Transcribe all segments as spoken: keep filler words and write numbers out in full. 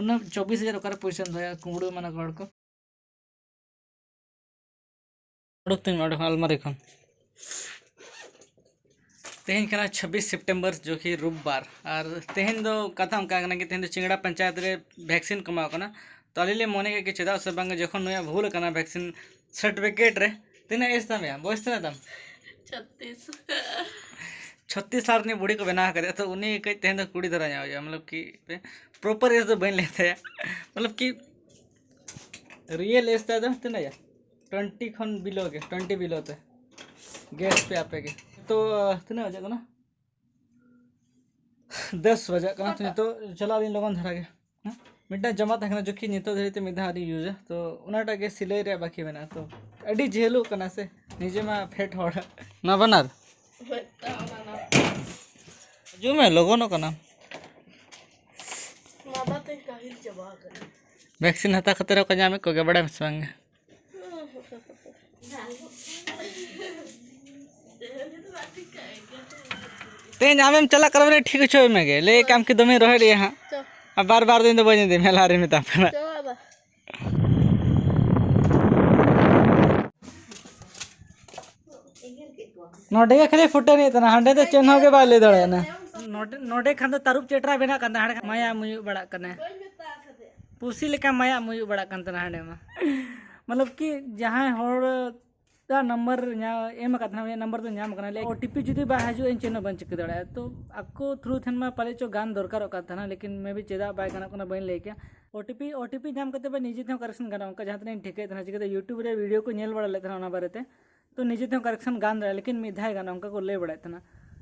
ᱩᱱᱟᱹᱜ ᱪᱚᱵᱵᱤᱥ ᱦᱟᱡᱟᱨ ᱚᱠᱟᱨᱮ ᱯᱚᱭᱥᱟᱢ ᱫᱚᱦᱚᱭᱟ? ᱠᱩᱢᱵᱽᱲᱩ ᱮᱢᱟᱱᱟ ᱠᱚ ᱦᱚᱲ ᱠᱚ᱾ ᱩᱰᱩᱠ ᱛᱤᱧ ᱢᱮ ᱚᱸᱰᱮ ᱠᱷᱚᱱ, ᱟᱞᱢᱟᱨᱤ ᱠᱷᱚᱱ᱾ ᱛᱮᱦᱮᱧ ᱠᱟᱱᱟ ᱪᱷᱟᱵᱵᱤᱥ ᱥᱮᱯᱴᱮᱢᱵᱚᱨ, ᱡᱚᱠᱤ ᱨᱳᱵᱵᱟᱨ᱾ ᱟᱨ ᱛᱮᱦᱮᱧ ᱫᱚ ᱠᱟᱛᱷᱟ ᱚᱱᱠᱟ ᱠᱟᱱᱟ ᱠᱤ ᱛᱮᱦᱮᱧ ᱫᱚ ᱪᱤᱝᱲᱟ ᱯᱚᱧᱪᱟᱭᱮᱛ ᱨᱮ ᱵᱷᱮᱠᱥᱤᱱ ᱠᱚ ᱮᱢᱟᱣ ᱠᱟᱱᱟ᱾ ᱛᱚ ᱟᱹᱞᱤᱧ ᱞᱮ ᱢᱚᱱᱮ ᱠᱮᱫ ᱠᱤ ᱪᱮᱫᱟᱜ ᱥᱮ ᱵᱟᱝ ᱡᱚᱠᱷᱚᱱ ᱱᱩᱭᱟᱜ ᱵᱷᱩᱞ ᱟᱠᱟᱱᱟ ᱵᱷᱮᱠᱥᱤᱱ ᱥᱟᱨᱴᱤᱯᱷᱤᱠᱮᱴ ᱨᱮ, ᱛᱤᱱᱟᱹᱜ ᱮᱡᱽ ᱛᱟᱢ ᱭᱟ? ᱵᱚᱭᱮᱥ ᱛᱤᱱᱟᱹᱜ ᱛᱟᱢ? ᱪᱷᱚᱛᱤᱥ᱾ ᱪᱷᱚᱛᱤᱥ ᱥᱟᱞ ᱨᱤᱱᱤᱡ ᱵᱩᱲᱦᱤ ᱠᱚ ᱵᱮᱱᱟᱣ ᱠᱟᱫᱮᱭᱟ, ᱛᱚ ᱩᱱᱤ ᱠᱟᱹᱡ ᱛᱮᱦᱮᱧ ᱫᱚ ᱠᱩᱲᱤ ᱫᱷᱟᱨᱟ ᱧᱚᱜ ᱦᱩᱭᱩᱜᱼᱟ, ᱢᱚᱛᱞᱚᱵ ᱠᱤ ᱯᱨᱚᱯᱟᱨ ᱮᱡᱽ ᱫᱚ ᱵᱟᱹᱧ ᱞᱟᱹᱭ ᱛᱟᱭᱟ, ᱢᱚᱛᱞᱚᱵ ᱠᱤ ᱨᱤᱭᱮᱞ ᱮᱡᱽ ᱛᱟᱭ ᱫᱚ ᱛᱤᱱᱟᱹᱜ ᱭᱟ? ᱴᱩᱭᱮᱱᱴᱤ ᱠᱷᱚᱱ ᱵᱤᱞᱳ ᱜᱮ, ᱴᱩᱭᱮᱱᱴᱤ ᱵᱤᱞᱳ ᱛᱮ᱾ ᱜᱮᱥ ᱯᱮ ᱟᱯᱮ ᱜᱮ᱾ ᱛᱚ ᱛᱤᱱᱟᱹᱜ ᱵᱟᱡᱟᱜ ᱠᱟᱱᱟ? ᱫᱚᱥ ᱵᱟᱡᱟᱜ ᱠᱟᱱᱟ, ᱛᱚ ᱱᱤᱛᱚᱜ ᱪᱟᱞᱟᱜ ᱟᱹᱞᱤᱧ ᱞᱚᱜᱚᱱ ᱫᱷᱟᱨᱟ ᱜᱮ᱾ ᱦᱮᱸ? ᱢᱤᱫᱴᱟᱝ ᱡᱚᱢᱟ ᱛᱟᱦᱮᱸ ᱠᱟᱱᱟ, ᱡᱚᱠᱷᱤ ᱱᱤᱛᱚᱜ ᱫᱷᱟᱹᱵᱤᱡ ᱛᱮ ᱢᱤᱫ ᱫᱷᱟᱣ ᱟᱹᱣᱨᱤ ᱤᱭᱩᱡᱟ, ᱛᱚ ᱚᱱᱟᱴᱟᱜ ᱜᱮ ᱥᱤᱞᱟᱹᱭ ᱨᱮᱭᱟᱜ ᱵᱟᱹᱠᱤ ᱢᱮᱱᱟᱜᱼᱟ᱾ ᱛᱚ ᱟᱹᱰᱤ ᱡᱷᱟᱹᱞᱚᱜ ᱠᱟᱱᱟ ᱥᱮ, ᱱᱤᱡᱮ ᱢᱟ ᱯᱷᱮᱴ ᱦᱚᱲ᱾ ᱱᱚᱣᱟ ᱵᱟᱱᱟᱨ? ᱦᱤᱡᱩᱜ ᱢᱮ, ᱞᱚᱜᱚᱱᱚᱜ ᱠᱟᱱᱟ᱾ ᱢᱟᱫᱟ ᱛᱮ ᱠᱟᱹᱦᱤᱞ ᱪᱟᱵᱟ ᱟᱠᱟᱱᱟ᱾ ᱵᱷᱮᱠᱥᱤᱱ ᱦᱟᱛᱟᱣ ᱠᱟᱛᱮ ᱨᱮᱦᱚᱸ ᱠᱚ ᱧᱟᱢᱮᱫ ᱠᱚᱜᱮ, ᱵᱟᱲᱟᱭ ᱢᱮᱥᱮ ᱵᱟᱝ? ᱛᱮᱦᱮᱧ ᱟᱢᱮᱢ ᱪᱟᱞᱟᱜ ᱠᱟᱱᱟ ᱵᱚᱞᱮ, ᱴᱷᱤᱠ ᱦᱚᱪᱚᱭ ᱢᱮᱜᱮ᱾ ᱞᱟᱹᱭ ᱠᱟᱢ ᱠᱤ ᱫᱚᱢᱮᱧ ᱨᱚᱦᱮᱫ ᱤᱭᱟᱹ ᱦᱟᱸᱜ᱾ ᱪᱚ᱾ ᱟᱨ ᱵᱟᱨ ᱵᱟᱨ ᱫᱚ ᱤᱧ ᱫᱚ ᱵᱟᱹᱧ ᱤᱫᱤ, ᱢᱮᱞᱟ ᱨᱮ ᱢᱮᱛᱟᱢ ᱠᱟᱱᱟ᱾ ᱪᱚ ᱵᱟᱵᱟ᱾ ᱱᱚᱰᱮ ᱜᱮ ᱠᱷᱟᱹᱞᱤ ᱯᱷᱩᱴᱟᱹᱱᱤᱡ ᱛᱟᱦᱮᱱᱟ, ᱦᱟᱸᱰᱮ ᱫᱚ ᱪᱮᱫ ᱦᱚᱸ ᱜᱮ ᱵᱟᱭ ᱞᱟᱹᱭ ᱫᱟᱲᱮᱭᱟᱜᱼᱟ᱾ ᱱᱚᱰᱮ, ᱱᱚᱰᱮ ᱠᱷᱟᱱ ᱫᱚ ᱛᱟᱹᱨᱩᱵ ᱪᱮᱴᱨᱟ ᱵᱮᱱᱟᱜ ᱠᱟᱱ ᱛᱟᱦᱮᱸ, ᱦᱟᱸᱰᱮ ᱠᱷᱟᱱ ᱢᱟᱭᱟ ᱢᱩᱭᱩᱜ ᱵᱟᱲᱟᱜ ᱠᱟᱱᱟ᱾ ᱯᱩᱥᱤ ᱞᱮᱠᱟ ᱢᱟᱭᱟ ᱢᱩᱭᱩᱜ ᱵᱟᱲᱟᱜ ᱠᱟᱱ ᱛᱟᱦᱮᱱᱟ ᱦᱟᱸᱰᱮ ᱢᱟ᱾ ᱢᱚᱛᱞᱚᱵ ᱠᱤ ᱡᱟᱦᱟᱸᱭ ᱦᱚᱲ ᱫᱟ ᱱᱟᱢᱵᱟᱨ ᱧᱟ-, ᱮᱢ ᱟᱠᱟᱫ ᱛᱟᱦᱮᱱᱟ, ᱩᱱᱤᱭᱟᱜ ᱱᱟᱢᱵᱟᱨ ᱫᱚ ᱧᱟᱢ ᱟᱠᱟᱱᱟ᱾ ᱞᱮᱠᱤᱱ ᱳ ᱴᱤ ᱯᱤ ᱡᱩᱫᱤ ᱵᱟᱭ ᱦᱤᱡᱩᱜᱼᱟ, ᱤᱧ ᱪᱮᱫ ᱦᱚᱸ ᱵᱟᱹᱧ ᱪᱤᱠᱟᱹ ᱫᱟᱲᱮᱭᱟᱜᱼᱟ᱾ ᱛᱚ ᱟᱠᱚ ᱛᱷᱨᱩ ᱛᱟᱦᱮᱱ ᱢᱟ ᱯᱟᱞᱮ ᱪᱚ ᱜᱟᱱ ᱫᱚᱨᱠᱟᱨᱚᱜ ᱠᱟᱱ ᱛᱟᱦᱮᱱᱟ, ᱞᱮᱠᱤᱱ ᱢᱮ ᱵᱤ ᱪᱮᱫᱟᱜ ᱵᱟᱭ ᱜᱟᱱᱚᱜ ᱠᱟᱱᱟ ᱵᱟᱹᱧ ᱞᱟᱹᱭ ᱠᱮᱭᱟ᱾ O T P, O T P ᱧᱟᱢ ᱠᱟᱛᱮ ᱵᱟ ᱱᱤᱡᱮ ᱛᱮᱦᱚᱸ ᱠᱟᱨᱮᱠᱥᱚᱱ ᱜᱟᱱᱚᱜᱼᱟ, ᱚᱱᱠᱟ ᱡᱟᱦᱟᱸ ᱛᱤᱱᱟᱹᱜ ᱤᱧ ᱴᱷᱤᱠᱟᱹᱭᱮᱫ ᱛᱟᱦᱮᱱᱟ᱾ ᱪᱤᱠᱟᱹᱛᱮ YouTube ᱨᱮ ᱵᱷᱤᱰᱤᱭᱳ ᱠᱚ ᱧᱮᱞ ᱵᱟᱲᱟ ᱞᱮᱫ ᱛᱟᱦᱮᱱᱟ ᱚᱱᱟ ᱵᱟᱨᱮᱛᱮ, ᱛᱚ ᱱᱤᱡᱮ ᱛᱮᱦᱚᱸ ᱠᱟᱨᱮᱠᱥᱚᱱ ᱜᱟᱱ ᱫᱟᱲᱮᱭᱟᱜᱼᱟ, ᱞᱮᱠᱤᱱ ᱢᱤᱫ ᱫᱷᱟᱣ ᱜᱟᱱᱚᱜᱼᱟ, ᱚᱱᱠᱟ ᱠᱚ ᱞᱟᱹᱭ ᱵᱟᱲᱟᱭᱮᱫ ᱛᱟᱦᱮᱱᱟ᱾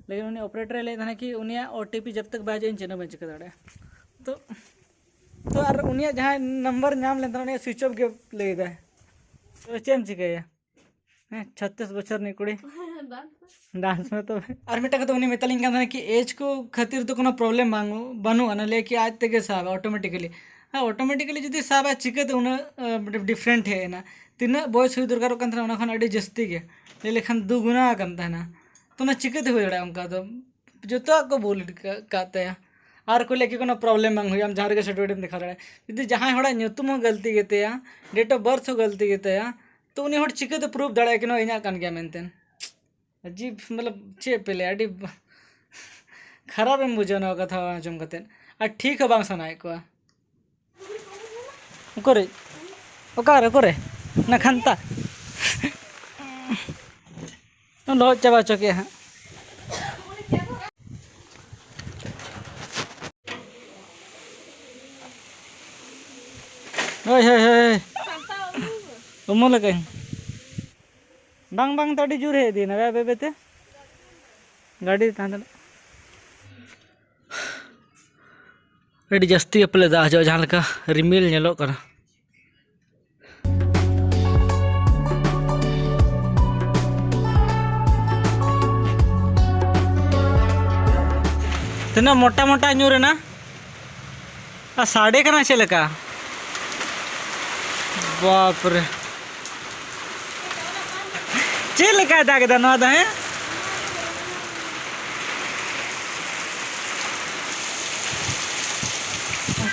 ᱞᱮᱠᱤᱱ ᱩᱱᱤ ᱚᱯᱟᱨᱮᱴᱚᱨᱮ ᱞᱟᱹᱭᱮᱫ ᱛᱟᱦᱮᱱᱟ ᱠᱤ ᱩᱱᱤᱭᱟᱜ ᱳ ᱴᱤ ᱯᱤ ᱡᱟᱵ ᱛᱟᱠ ᱵᱟᱭ ᱦᱤᱡᱩᱜᱼᱟ, ᱤᱧ ᱪᱮᱫ ᱦᱚᱸ ᱵᱟᱹᱧ ᱪᱤᱠᱟᱹ ᱫᱟᱲᱮᱭᱟᱜᱼᱟ᱾ ᱛᱚ, ᱛᱚ ᱟᱨ ᱩᱱᱤᱭᱟᱜ ᱡᱟᱦᱟᱸ ᱱᱟᱢᱵᱟᱨ ᱧᱟᱢ ᱞᱮᱱ ᱛᱟᱦᱮᱱᱟ, ᱩᱱᱤᱭᱟᱜ ᱥᱩᱭᱤᱪ ᱚᱯᱷ ᱜᱮ ᱞᱟᱹᱭ ᱮᱫᱟᱭ᱾ ᱛᱚ ᱪᱮᱫ ᱮᱢ ᱪᱤᱠᱟᱹᱭᱟ? ᱦᱮᱸ, ᱪᱷᱚᱛᱨᱤᱥ ᱵᱚᱪᱷᱚᱨ ᱨᱤᱱᱤᱡ ᱠᱩᱲᱤ᱾ ᱰᱟᱱᱥ ᱢᱮ ᱛᱚᱵᱮ᱾ ᱟᱨ ᱢᱤᱫᱴᱟᱝ ᱠᱟᱛᱷᱟ ᱩᱱᱤ ᱢᱮᱛᱟᱞᱤᱧ ᱠᱟᱱ ᱛᱟᱦᱮᱱᱟ ᱠᱤ ᱮᱡᱽ ᱠᱚ ᱠᱷᱟᱹᱛᱤᱨ ᱫᱚ ᱠᱳᱱᱳ ᱯᱨᱚᱵᱞᱮᱢ ᱵᱟᱝ, ᱵᱟᱹᱱᱩᱜᱼᱟ, ᱞᱟᱹᱭ ᱠᱤ ᱟᱡ ᱛᱮᱜᱮ ᱥᱟᱵᱟ ᱚᱴᱳᱢᱮᱴᱤᱠᱟᱞᱤ᱾ ᱦᱮᱸ, ᱚᱴᱳᱢᱮᱴᱤᱠᱟᱞᱤ ᱡᱩᱫᱤ ᱥᱟᱵᱟ, ᱪᱤᱠᱟᱹᱛᱮ ᱩᱱᱟᱹᱜ, ᱟᱸ, ᱰᱤᱯᱷᱟᱨᱮᱱᱴ ᱦᱮᱡ ᱮᱱᱟ? ᱛᱤᱱᱟᱹᱜ ᱵᱚᱭᱮᱥ ᱦᱩᱭ ᱫᱚᱨᱠᱟᱨᱚᱜ ᱠᱟᱱ ᱛᱟᱦᱮᱱᱟ, ᱚᱱᱟ ᱠᱷᱚᱱ ᱟᱹᱰᱤ ᱡᱟᱹᱥᱛᱤ ᱜᱮ, ᱞᱟᱹᱭ ᱞᱮᱠᱷᱟᱱ ᱫᱩ ᱜᱩᱱᱟ ᱟᱠᱟᱱ ᱛᱟᱦᱮᱱᱟ᱾ ᱛᱚ ᱚᱱᱟ ᱪᱤᱠᱟᱹᱛᱮ ᱦᱩᱭ ᱫᱟᱲᱮᱭᱟᱜᱼᱟ ᱚᱱᱠᱟ ᱫᱚ? ᱡᱚᱛᱚᱣᱟᱜ ᱠᱚ ᱵᱷᱩᱞ ᱠᱟ-, ᱠᱟᱜ ᱛᱟᱭᱟ᱾ ᱟᱨ ᱠᱚ ᱞᱟᱹᱭᱟ ᱠᱤ ᱠᱳᱱᱳ problem ᱵᱟᱝ ᱦᱩᱭᱩᱜᱼᱟ, ᱟᱢ ᱡᱟᱦᱟᱸ ᱨᱮᱜᱮ certificate ᱮᱢ ᱫᱮᱠᱷᱟᱣ ᱫᱟᱲᱮᱭᱟᱜᱼᱟ᱾ ᱡᱩᱫᱤ ᱡᱟᱦᱟᱸᱭ ᱦᱚᱲᱟᱜ ᱧᱩᱛᱩᱢ ᱦᱚᱸ ᱜᱟᱹᱞᱛᱤ ᱜᱮᱛᱟᱭᱟ, date of birth ᱦᱚᱸ ᱜᱟᱹᱞᱛᱤ ᱜᱮᱛᱟᱭᱟ, ᱛᱚ ᱩᱱᱤ ᱦᱚᱲ ᱪᱤᱠᱟᱹᱛᱮ proof ᱫᱟᱲᱮᱭᱟᱜᱼᱟ ᱠᱤ ᱱᱚᱣᱟ ᱤᱧᱟᱹᱜ ᱠᱟᱱ ᱜᱮᱭᱟ ᱢᱮᱱᱛᱮ? ᱟᱹᱡᱤᱵ, ᱢᱚᱛᱞᱚᱵ, ᱪᱮᱫ ᱯᱮ ᱞᱟᱹᱭᱟ, ᱟᱹᱰᱤ ᱠᱷᱟᱨᱟᱯ ᱮᱢ ᱵᱩᱡᱷᱟᱹᱣᱟ ᱱᱚᱣᱟ ᱠᱟᱛᱷᱟ ᱟᱸᱡᱚᱢ ᱠᱟᱛᱮᱫ, ᱟᱨ ᱴᱷᱤᱠ ᱦᱚᱸ ᱵᱟᱝ ᱥᱟᱱᱟᱭᱮᱫ ᱠᱚᱣᱟ᱾ ᱚᱠᱟᱨᱮ, ᱚᱠᱟᱨᱮ, ᱚᱠᱟᱨᱮ? ᱚᱱᱟ ᱠᱷᱟᱱᱛᱟ᱾ ᱞᱚᱦᱚᱫ ᱪᱟᱵᱟ ᱦᱚᱪᱚ ᱠᱮᱜᱼᱟ ᱦᱟᱸᱜ᱾ ᱦᱳᱭ, ᱦᱳᱭ, ᱦᱳᱭ, ᱦᱳᱭ᱾ ᱩᱢᱩᱞ ᱟᱠᱟᱜᱼᱟᱹᱧ᱾ ᱵᱟᱝ, ᱵᱟᱝ, ᱛᱚ ᱟᱹᱰᱤ ᱡᱳᱨ ᱦᱮᱡ ᱤᱫᱤᱭᱮᱱᱟ, ᱵᱟᱭ ᱵᱟᱭ ᱵᱟᱭ ᱛᱮ᱾ ᱜᱟᱹᱰᱤ ᱛᱟᱦᱮᱸ ᱫᱟᱲᱮᱭᱟᱜᱼᱟ᱾ ᱟᱹᱰᱤ ᱡᱟᱹᱥᱛᱤ ᱜᱮ ᱯᱟᱞᱮ ᱫᱟᱜ ᱦᱤᱡᱩᱜᱼᱟ, ᱡᱟᱦᱟᱸ ᱞᱮᱠᱟ ᱨᱤᱢᱤᱞ ᱧᱮᱞᱚᱜ ᱠᱟᱱᱟ᱾ ᱛᱤᱱᱟᱹᱜ ᱢᱚᱴᱟ ᱢᱚᱴᱟ ᱧᱩᱨ ᱮᱱᱟ᱾ ᱟᱨ ᱥᱟᱰᱮ ᱠᱟᱱᱟ ᱪᱮᱫ ᱞᱮᱠᱟ? ᱵᱟᱯ ᱨᱮ, ᱪᱮᱫ ᱞᱮᱠᱟᱭ ᱫᱟᱜ ᱮᱫᱟ ᱱᱚᱣᱟ ᱫᱚ, ᱦᱮᱸ?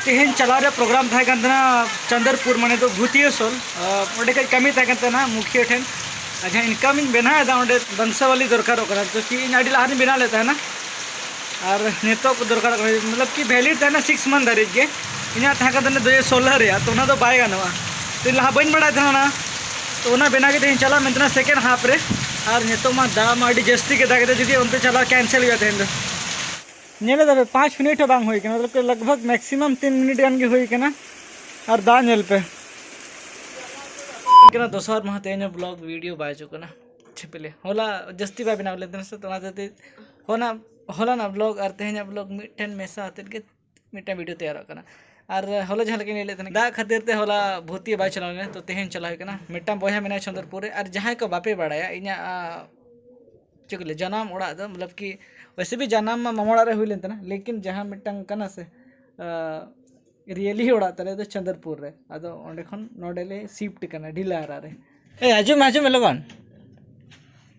ᱛᱮᱦᱮᱧ ᱪᱟᱞᱟᱣ ᱨᱮᱭᱟᱜ program ᱛᱟᱦᱮᱸ ᱠᱟᱱ ᱛᱟᱦᱮᱱᱟ ᱪᱚᱱᱫᱚᱨᱯᱩᱨ, ᱢᱟᱱᱮ ᱫᱚ ᱵᱷᱩᱛᱤᱭᱟᱹ ᱥᱳᱞ᱾ ᱟᱨ ᱚᱸᱰᱮ ᱠᱟᱹᱡ ᱠᱟᱹᱢᱤ ᱛᱟᱦᱮᱸ ᱠᱟᱱ ᱛᱟᱦᱮᱱᱟ ᱢᱩᱠᱷᱤᱭᱟᱹ ᱴᱷᱮᱱ᱾ ᱟᱨ ᱡᱟᱦᱟᱸ income ᱤᱧ ᱵᱮᱱᱟᱣ ᱮᱫᱟ ᱚᱸᱰᱮ ᱵᱚᱝᱥᱟᱵᱟᱞᱤ ᱫᱚᱨᱠᱟᱨᱚᱜ ᱠᱟᱱᱟ, ᱛᱚ ᱠᱤ ᱤᱧ ᱟᱹᱰᱤ ᱞᱟᱦᱟ ᱨᱤᱧ ᱵᱮᱱᱟᱣ ᱞᱮᱫ ᱛᱟᱦᱮᱱᱟ᱾ ᱟᱨ ᱱᱤᱛᱚᱜ ᱫᱚᱨᱠᱟᱨᱚᱜ ᱠᱟᱱᱟ, ᱢᱚᱛᱞᱚᱵ ᱠᱤ valid ᱛᱟᱦᱮᱱᱟ six month ᱫᱷᱟᱹᱨᱤᱡ ᱜᱮ᱾ ᱤᱧᱟᱹᱜ ᱛᱟᱦᱮᱸ ᱠᱟᱱ ᱛᱟᱦᱮᱱᱟ ᱫᱩ ᱦᱟᱡᱟᱨ ᱥᱳᱞᱞᱳ ᱨᱮᱭᱟᱜ, ᱛᱚ ᱚᱱᱟ ᱫᱚ ᱵᱟᱭ ᱜᱟᱱᱚᱜᱼᱟ᱾ ᱛᱚ ᱤᱧ ᱞᱟᱦᱟ ᱵᱟᱹᱧ ᱵᱟᱲᱟᱭ ᱛᱟᱦᱮᱱᱟ ᱚᱱᱟ, ᱛᱚ ᱚᱱᱟ ᱵᱮᱱᱟᱣ ᱠᱟᱛᱮ ᱤᱧ ᱪᱟᱞᱟᱜ ᱢᱮᱱ ᱛᱟᱦᱮᱱᱟ second half ᱨᱮ᱾ ᱟᱨ ᱱᱤᱛᱚᱜ ᱢᱟ ᱫᱟᱜ ᱢᱟ ᱟᱹᱰᱤ ᱡᱟᱹᱥᱛᱤ ᱜᱮ ᱫᱟᱜ ᱮᱫᱟ, ᱡᱩᱫᱤ ᱚᱱᱛᱮ ᱪᱟᱞᱟᱣ cancel ᱦᱩᱭᱩᱜᱼᱟ ᱛᱮᱦᱮᱧ ᱫᱚ᱾ ᱧᱮᱞ ᱮᱫᱟ ᱯᱮ, ᱯᱟᱸᱪ ᱢᱤᱱᱤᱴ ᱦᱚᱸ ᱵᱟᱝ ᱦᱩᱭ ᱠᱟᱱᱟ, ᱢᱚᱛᱞᱚᱵ ᱠᱤ ᱞᱟᱜᱽ ᱵᱷᱟᱜᱽ maximum ᱛᱤᱱ ᱢᱤᱱᱤᱴ ᱜᱟᱱ ᱜᱮ ᱦᱩᱭ ᱠᱟᱱᱟ᱾ ᱟᱨ ᱫᱟᱜ ᱧᱮᱞ ᱯᱮ᱾ ᱠᱟᱱᱟ ᱫᱚᱥᱟᱨ ᱢᱟᱦᱟ, ᱛᱮᱦᱮᱧ ᱦᱚᱸ vlog video ᱵᱟᱭ ᱦᱤᱡᱩᱜ ᱠᱟᱱᱟ᱾ ᱪᱮᱫ ᱯᱮ ᱞᱟᱹᱭᱟ, ᱦᱚᱞᱟ ᱡᱟᱹᱥᱛᱤ ᱵᱟᱭ ᱵᱮᱱᱟᱣ ᱞᱮᱫ ᱛᱟᱦᱮᱱᱟ ᱥᱮ, ᱛᱚ ᱚᱱᱟ ᱦᱚᱛᱮᱡ ᱛᱮ ᱦᱚᱞᱟ, ᱦᱚᱞᱟᱱᱟᱜ vlog ᱟᱨ ᱛᱮᱦᱮᱧᱟᱜ vlog ᱢᱤᱫᱴᱷᱮᱱ ᱢᱮᱥᱟ ᱟᱛᱮᱫ ᱜᱮ ᱢᱤᱫᱴᱟᱝ video ᱛᱮᱭᱟᱨᱚᱜ ᱠᱟᱱᱟ᱾ ᱟᱨ ᱦᱚᱞᱟ ᱡᱟᱦᱟᱸ ᱞᱮᱠᱟᱧ ᱞᱟᱹᱭ ᱞᱮᱫ ᱛᱟᱦᱮᱱᱟ, ᱫᱟᱜ ᱠᱷᱟᱹᱛᱤᱨ ᱛᱮ ᱦᱚᱞᱟ ᱵᱷᱩᱛᱤᱭᱟᱹ ᱵᱟᱭ ᱪᱟᱞᱟᱣ ᱞᱮᱱᱟ, ᱛᱚ ᱛᱮᱦᱮᱧ ᱪᱟᱞᱟᱣ ᱦᱩᱭ ᱠᱟᱱᱟ᱾ ᱢᱤᱫᱴᱟᱝ ᱵᱚᱭᱦᱟ ᱢᱮᱱᱟᱭᱟ ᱪᱚᱱᱫᱚᱨᱯᱩᱨ ᱨᱮ, ᱟᱨ ᱡᱟᱦᱟᱸᱭ ᱠᱚ ᱵᱟᱯᱮ ᱵᱟᱲᱟᱭᱟ ᱤᱧᱟᱹᱜ, ᱟ, ᱪᱮᱫ ᱠᱚ ᱞᱟᱹᱭᱟ, ᱡᱟᱱᱟᱢ ᱚᱲᱟᱜ ᱫᱚ, ᱢᱚᱛᱞᱚᱵ ᱠᱤ ᱣᱮᱥᱮ ᱵᱷᱤ ᱡᱟᱱᱟᱢ ᱢᱟ ᱢᱟᱢᱟ ᱚᱲᱟᱜ ᱨᱮ ᱦᱩᱭ ᱞᱮᱱ ᱛᱟᱦᱮᱱᱟ, ᱞᱮᱠᱤᱱ ᱡᱟᱦᱟᱸ ᱢᱤᱫᱴᱟᱝ ᱠᱟᱱᱟ ᱥᱮ, ᱟ, really ᱚᱲᱟᱜ ᱛᱟᱞᱮ ᱫᱚ ᱪᱚᱱᱫᱚᱨᱯᱩᱨ ᱨᱮ᱾ ᱟᱫᱚ ᱚᱸᱰᱮ ᱠᱷᱚᱱ ᱱᱚᱸᱰᱮ ᱞᱮ shift ᱠᱟᱱᱟ ᱰᱷᱤᱞᱟᱨᱟ ᱨᱮ᱾ ᱮ, ᱟᱸᱡᱚᱢ ᱢᱮ, ᱟᱸᱡᱚᱢ ᱢᱮ ᱞᱚᱜᱚᱱ᱾